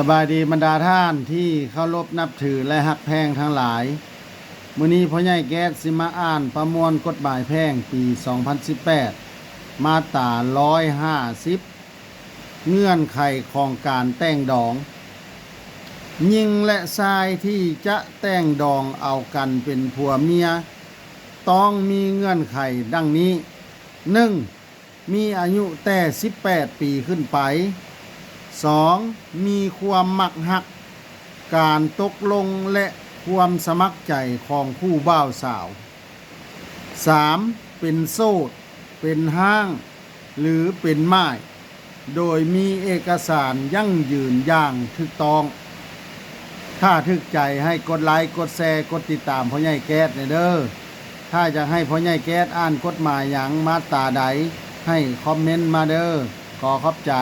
ສະບາຍດີບັນດາທ່ານທີ່ເຄົາລົບນັບຖື ແລະ ຮັກແພງທັງຫຼາຍ. ມື້ນີ້ພໍ່ໃຫຍ່ແກ້ດຊິມາອ່ານປະມວນກົດໝາຍແພ່ງປີສອງພັນສິບແປດ ມາດຕາຮ້ອຍຫ້າສິບ ເງື່ອນໄຂຂອງການແຕ່ງດອງ. ຍິງ ແລະ ຊາຍທີ່ຈະແຕ່ງດອງເອົາກັນເປັນຜົວເມຍ ຕ້ອງມີເງື່ອນໄຂດັ່ງນີ້: ໜຶ່ງ ມີອາຍຸແຕ່ສິບແປດປີຂຶ້ນໄປ. ສອງ ມີຄວາມມັກຮັກ, ການຕົກລົງ ແລະ ຄວາມສະໝັກໃຈຂອງຄູ່ບ່າວສາວ. ສາມ ເປັນໂສດ, ເປັນຮ້າງ ຫຼື ເປັນໝ້າຍ ໂດຍມີເອກະສານຢັ້ງຢືນຢ່າງຖືກຕ້ອງ. ຖ້າຖືກໃຈໃຫ້ກົດໄລ, ກົດແຊ, ກົດຕິດຕາມພໍ່ໃຫຍ່ແກ້ດແດ່ເດີ້. ຖ້າຢາກໃຫ້ພໍ່ໃຫຍ່ແກ້ດອ່ານກົດໝາຍຫຍັງ ມາດຕາໃດ ໃຫ້ຄອມເມັນມາເດີ້. ຂໍຂອບໃຈ.